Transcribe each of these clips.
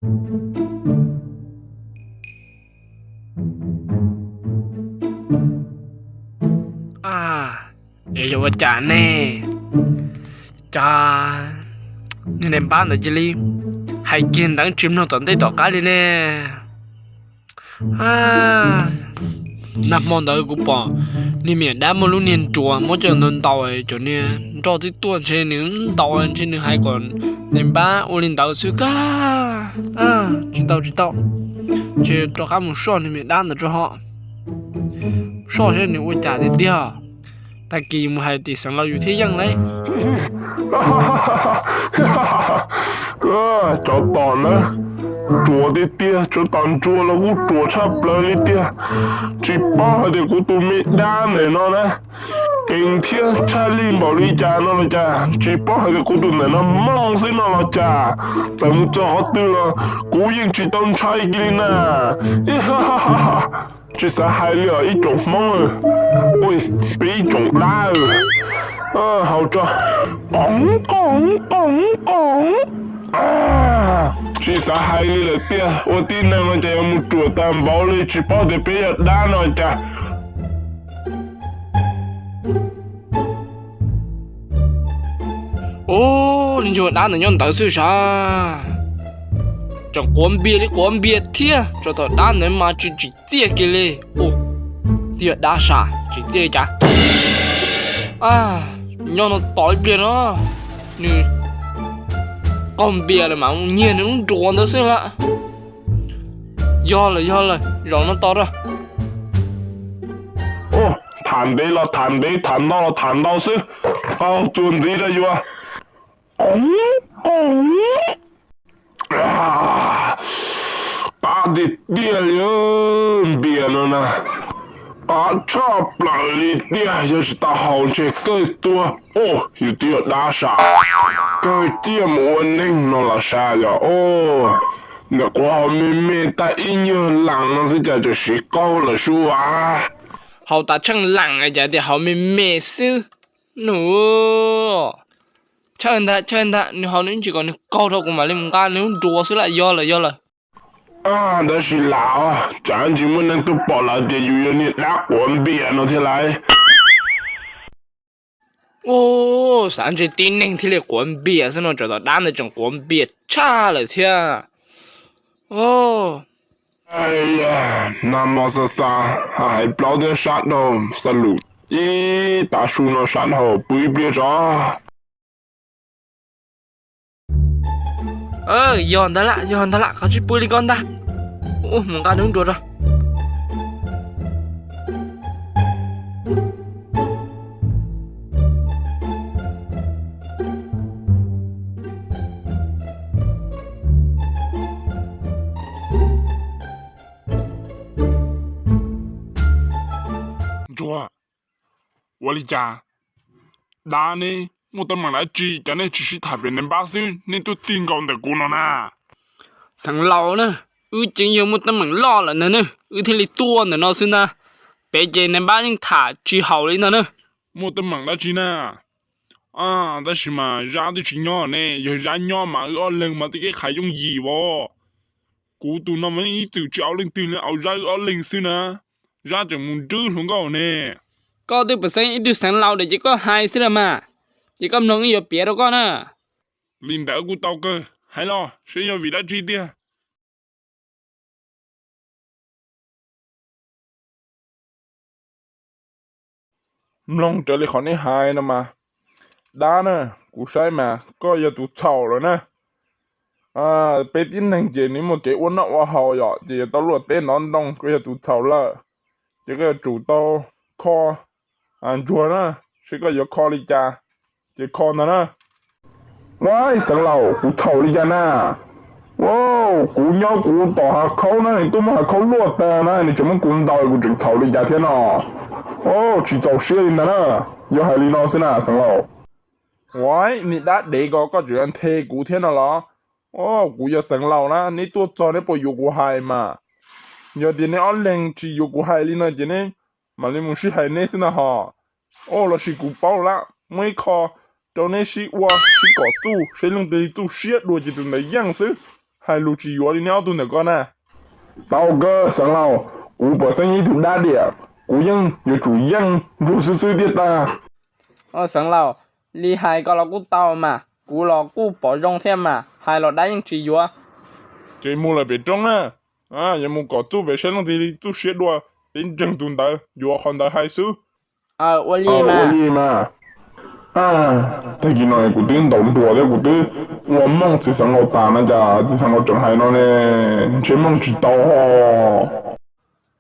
A, es yog ua cas ne? Cas niag nais npab ntawd cia li hais kiag ntawd tsis mloog tom ntej tom qab li ne? Nag hmo ntawd kuv pom niag me nyuam dab muaj lub niag nruas muab coj ntaus ntaus, cov niag nroj twb tuaj ntshe nws ntaus ntshe nws hais kom nais npab ua li ntawd xwb kag. Tsis tau tsis tau, ntshe rov qab mus soj niag me nyuam dab ntawd tso ho, soj saib nws ua cas tiag tiag. Tag kis mus hais tim xeev laus yus thiaj yeej lauj. Tsov tom na, ruam tiag tiag, tsov tom nruas los kuj ruam tshaj plaws li tiag. Tsis paub hais tias kuv tus me dab ntawm no na, keev thiab tshaj lij npaum li cas no los cas, tsis paub hais tias kuv tus ntawm no mooj xwb no los cas, txawm mus txog qhov twg los kuv yeej tsis tau ntshai kiag li na. Tsis xav hais li os ib tsoom Hmoob, peb ib tsoom dab, haus tso, qoov qoov qoov qoov. Tsis xav hais li lawm tiag, ua tib neeg no ces yuav mus ruam tag npaum li, tsis paub tias peb yog dab no cas. Ub, li ntsuag dab ntawd nyob ntawd xwb sav. Tseem quav npias li quav npias thiab, tsuas thaum dab ntawd mas tsis tsim txiaj kiag li. Ub, twb yog dab sav tsis txiaj li cas. Nyob no tos ib pliag no, nws qaug npias lawm mas nyiag nws lub nruas ntawd xwb lawm. Yog lawm yog lawm, zaum no tos rau. Tham ntev los tham ntev, tham ntau los tham ntau xwb, qaug txuas ntxiv rau yuav. Qoov qoov. Qab tiag tiag li, npias no na, qab tshaj plaws li tiag, yog tsis tau haus ntshe kawg tuag. Ub, yus twb yog dab sav, kawg ciaj mus ua neeg no los sav yog. Ub, ntawm qhuav haus me me tag ib nyuag lees no xwb cas tseem siv qaug lawm sua. Haus tas tsheej lees cas tias haus me me xwb. Nws, chaw ntag chaw ntag, nws haus nws tsis kom nws qaug rau kuv mam li mus nqa nws lub nruas xwb lawm, yog lawm yog lawm. Tab sis lam, tsam ntsis muaj neeg tuaj pom lawm tias yus yog niag dab quav npias no thiab lauj. Ub, xav ntshe tib neeg thiaj li quav npias xwb no, tsam tom dab ntawd tseem quav npias tshaj lawm thiab. Nag hmo xa xa, hais plaub thiab sab dhau, xa lus ib tav su no sab dhau, pw ib pliag tso. Yog ntag lawm yog ntag lawm, koj tsis pw li ko ntag. Ub, mus nqa nws lub nruas tso. Ntsuag, ua li cas dab neb muaj teeb meem dab tsi cas nej tsis sib tham pem nais npab xwb, nej tuaj tig nkaus ntawm kuv no na? Xeev laus na, wb ces yog muaj teeb meem loj lawm ntag na, wb thiaj li tuaj ntawm no xwb ntag. Pem ces nais npab yeej tham tsis haum li ntag na. Muaj teeb meem dab tsi na? Tab sis mas Zab twb tsis nyob ne, yog Zab nyob mas wb ob leeg mas twb kev qhais yooj yim as. Kuv tus no mas yeej ib txwm tsis au leej twg li, au Zab wb ob leeg xwb na. Zab tseem mus nrwb hluas nkauj ne. Koj twb pom xeeb ib tug xeev laus lawm ces koj hais xwb los mas, ces koj mloog wb yuav piav rau koj na. Li ntawd kuj tau kawg, hais los seb yog vim dab tsi tiag. Mloog raws li qhov neb hais no mas, dab na, kuv saib mas koj yog tus txhaum lawm na. Peb tib neeg ces nws muaj kev ua noj ua haus yom, ces yuav tau luaj teb ntov ntoo, koj yog tus txhaum lawm. Ces koj yuav tsum tau kho ntsuag na, seb koj yuav kho li cas, ces kho ntag na. Ua xeev laus, kuv txhaum li cas na? Kuv nyob kuv tom hav khaub na, nws tuaj muab hav khaub luaj tag na, nws tseem muab kuv ntaus, kuv tseem txhaum li cas thiab no? Tsis txaus siab li ntag na, yog hais li no xwb na xeev laus. Ua, niag dab dev ko, koj tseem nthe kuv thiab no los? Kuv yog xeev laus na, neb tuaj txog neb puas yuav kuv hais mas? Yog tias neb ob leeg tsis yuav kuv hais li no ces neb mam li mus sib hais neb xwb ntag hos. Lossis kuv paub lawm, muaj ib qho rau neb sib ua sib kom txuj, seb leej twg txuj siab dua ces tus ntawd yeej xwb. hais lus tsis yuav li neb ob tug ntawm ko na. Tau kawg xeev laus, kuv pom xeeb yog ib tug dab diam, kuv yeej yuav tsum yeej Ntsuag xwb xwb tiag tas. Xeev laus, li hais ko los kuj tau mas, kuv los kuj pom zoo thiab mas, hais los dab yeej tsis yuav. Ces mus lawm pem roob na, yuav mus kom txuj pem saib leej twg li txuj siab dua, peb ntseeg tus ntawd yuav qhov ntawd hais xwb. Ua li mas. Tag kis no kuv twb ntaus Ntsuag thiab kuv twb ua mooj txiv xeev laus tas no cas txiv xeev laus tseem hais no ne, ntshe mooj tsis tau ho.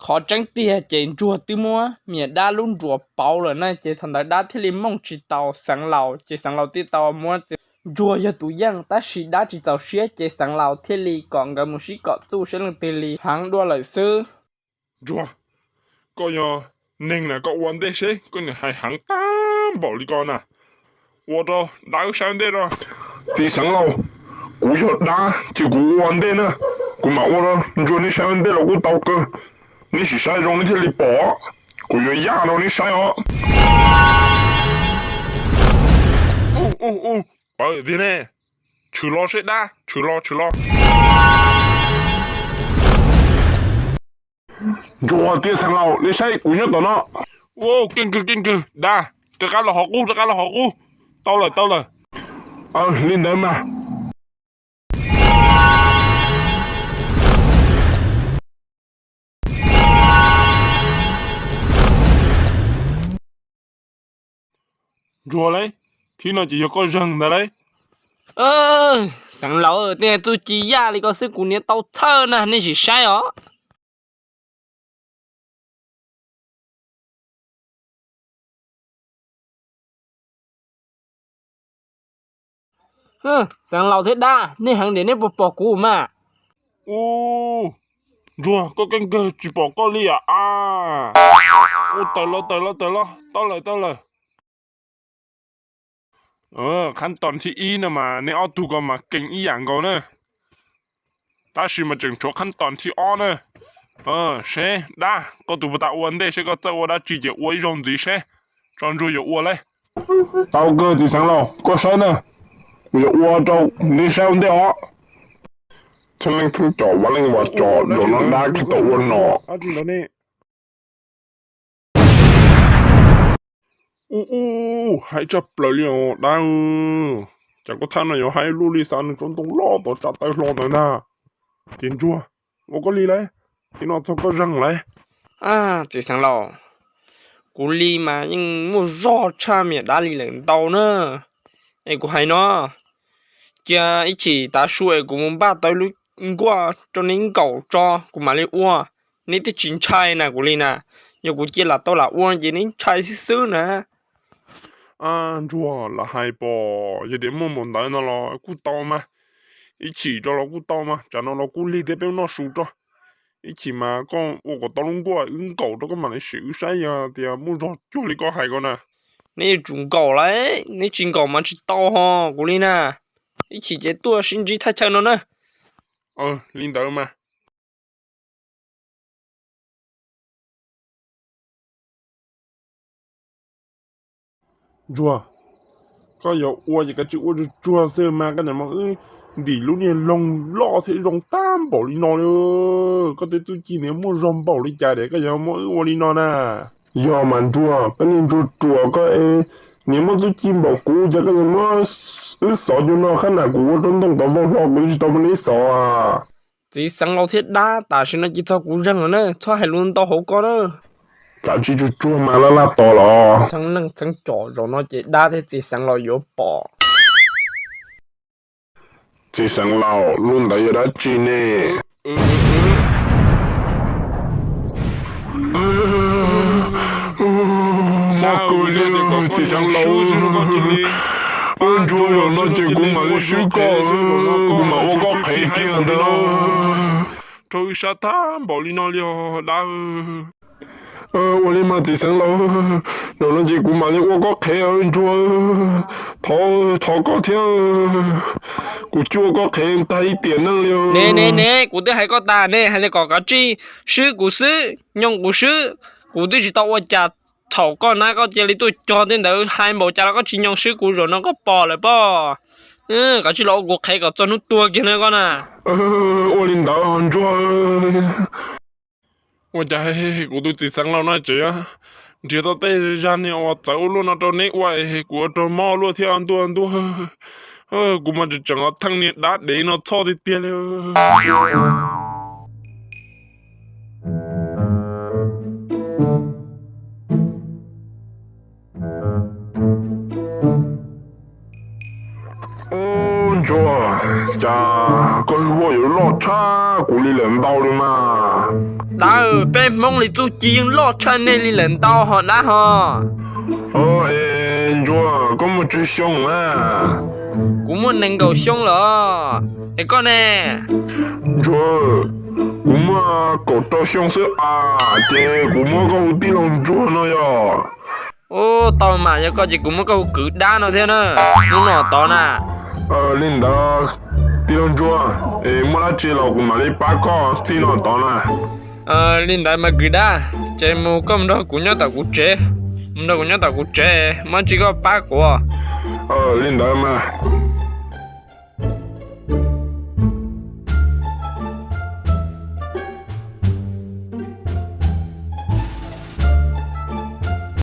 Qhov tseeb tiag ces Ntsuag twb muab me dab lub nruas pauv lawm na ces thaum ntawd dab thiaj li mooj tsis tau xeev laus ces xeev laus thiaj tau muab Ntsuag yog tus yeej tab sis dab tsis txaus siab ces xeev laus thiaj li kom nkawd mus sib kom txuj saib leej twg li heev dua lawm xwb. Ntsuag, koj yog neeg na koj ua ntej seb koj niam hais heev tag npaum li ko na. Ua rau dab wb saib ua ntej no. Txiv xeev laus, kuv yog dab ces kuv ua ntej na, kuv mam ua rau Ntsuag neb saib ua ntej los kuj tau kawg. Neb sim saib zoo neb thiaj li pom, kuv yuav yaj rau neb saib os. Pawv tiag ne, tshwm los seb dab, tshwm los tshwm los. Ntsuag thiab xeev laus, nej saib kuv nyob tom no. Keej kawg keej kawg, dab, rov qab los hauv qub, rov qab los hauv qub. Tau lawm tau lawm. Li ntawd mas. Ntsuag lauj, thib no ces yog koj zeeg ntag lauj. Xeev laus, tej txuj ci yaj li ko xwb kuv niam tau txhawj na, nej sim saib os. Xeev laus thiab dab, nej heev diam nej puas pom kuv mas? Ub, Ntsuag, koj keej kawg tsis pom koj li a. Ub, tawm los tawm los tawm los, tau lawm tau lawm. Qhab tos thib ib no mas neb ob tug ko mas keej ib yam nkaus na. Tab sis mas tseem tshuav qhab tos thib ob na. Seb dab, koj tus puag ta ua ntej seb koj txawj ua dab tsi ces ua ib zaug ntxiv seb tso Ntsuag yuav ua lauj. Tau kawg txiv xeev laus, koj saib na, kuv yuav ua rau neb saib ua ntej os. Txheeb leej txheeb cov, vaj leej vaj cov, zaum no dab kiag tau ua no. Ub ub, hais tshaj plaws li os dab. Cas koj thaj no yuav hais lub li xav nws tsob ntoo loj tod tsa taw hlo ntawd na. Ces Ntsuag, ua koj li lauj, thib no txog koj zeeg lauj. Txiv xeev laus, kuv li mas yeej muaj zog tshaj me dab li lawm ntau na. Es kuv hais no, cia ib chim tav su es kuv mus npaj tau ib lub nkuaj rau neb nkaum tso kuv mam li ua. Neb twb tsis ntshai na kuv li na. Yog kuv cia lam tau lam ua ces neb ntshai xwb xwb na. Ntsuag, lam hais pom yog tias muaj npaum ntawd no los kuj tau mas. Ib chim rau los kuj tau mas, tsam no los kuj lig thiab peb noj su rau. Ib chim mas koj ua kom tau lub nkuaj wb nkaum rau koj mam li sim wb saib yog tias muaj zog cuag li koj hais ko na. Neb yuav tsum nkaum lauj, neb tsis nkaum mas tsis tau ho kuv li na. Ib chim ces tuaj sib ntsib thaj chaw no na. Li ntawd mas. Ntsuag, koj yuav ua ces koj tsis ua tsuag tsuag xwb mas, koj niam muab wb ntim lub niag loog loj thiab zoo tag npaum li no li. Koj tej txuj ci nws muaj zog npaum li cas es koj yuav muab wb ua li no na? Yog mas Ntsuag, koj niag ntsuag ruam koj es, niag muaj txuj ci npaum kuv ces koj yuav muab wb xov cuag no, qhab na kuv ua rau ntoo tod vau hlo kuv twb tsis tau muab neb xov. Txiv xeev laus thiab dab, tam sim no ces txog kuv zeeg lawm na, txhob hais lus ntau hauv ko na. Kav tsij tsuag tsuag mas laj laj tos los. Txheeb leej txheeb cov, zaum no ces dab thiab txiv xeev laus yuav pom. Txiv xeev laus, lub ntawd yog dab tsi ne? Mob kawg li, txiv xeev laus. Ntsuag, zaum no ces kuv mam li swb koj, kuv mam ua koj qhev kiag ntag. Raug wb sab tag npaum li no li os dab. Ua li mas txiv xeev laus, zaum no ces kuv mam li ua koj qhev Ntsuag, thov koj thiab, kuv cuaj koj qhev tag ib tiam neej li. Ne ne ne, kuv twb hais koj tas ne, hais li kom kav tsij swb kuv xwb, nyooj kuv swb, kuv twb tsis tau ua cas. Thaum koj nab koj cia li tuaj cog tej ntawd, hais npaum cas los koj tsis nyooj swb kuv, zaum no koj pom lawm pob. Koj tsis los ua kuv qhev kom txog hnub tuag kiag na koj na. Ua li ntawd Ntsuag. Ua cas kuv tus txiv xeev laus no tseem nrhiav tau tej zaj niag uas txawv ua luaj no rau neb ua, kuv ua rau mob luaj thiab ntuj ntuj. Kuv mas tseem tseem theej niag dab dev no txhoj tiag tiag li. Ub, Ntsuag, cas koj hlub yuav loj tshaj kuv li lawm ntau li mas. Dab, peb Hmoob li txuj ci yeej loj tshaj nej li lawm ntau ho dab ho. Ntsuag, koj muaj tsawg xyoo na? Kuv muaj nees nkaum xyoo lawm. Es koj ne? Ntsuag, kuv muaj kaum rau xyoo xwb as, ces kuv muab koj hu tij laug Ntsuag no yog. Ub, tau mas, yog koj ces kuv muab koj hu kwv dab no thiab na. Hnub no tod na. Li ntawd, tij laug Ntsuag, es muaj dab tsi los kuv mam li pab koj txij no tod na. Li ntawd mas kwv dab, ces mus koj mus nrog kuv nyob tom kuv tsev, mus nrog kuv nyob tom kuv tsev, muaj dab tsi koj pab kuv. Li ntawd mas.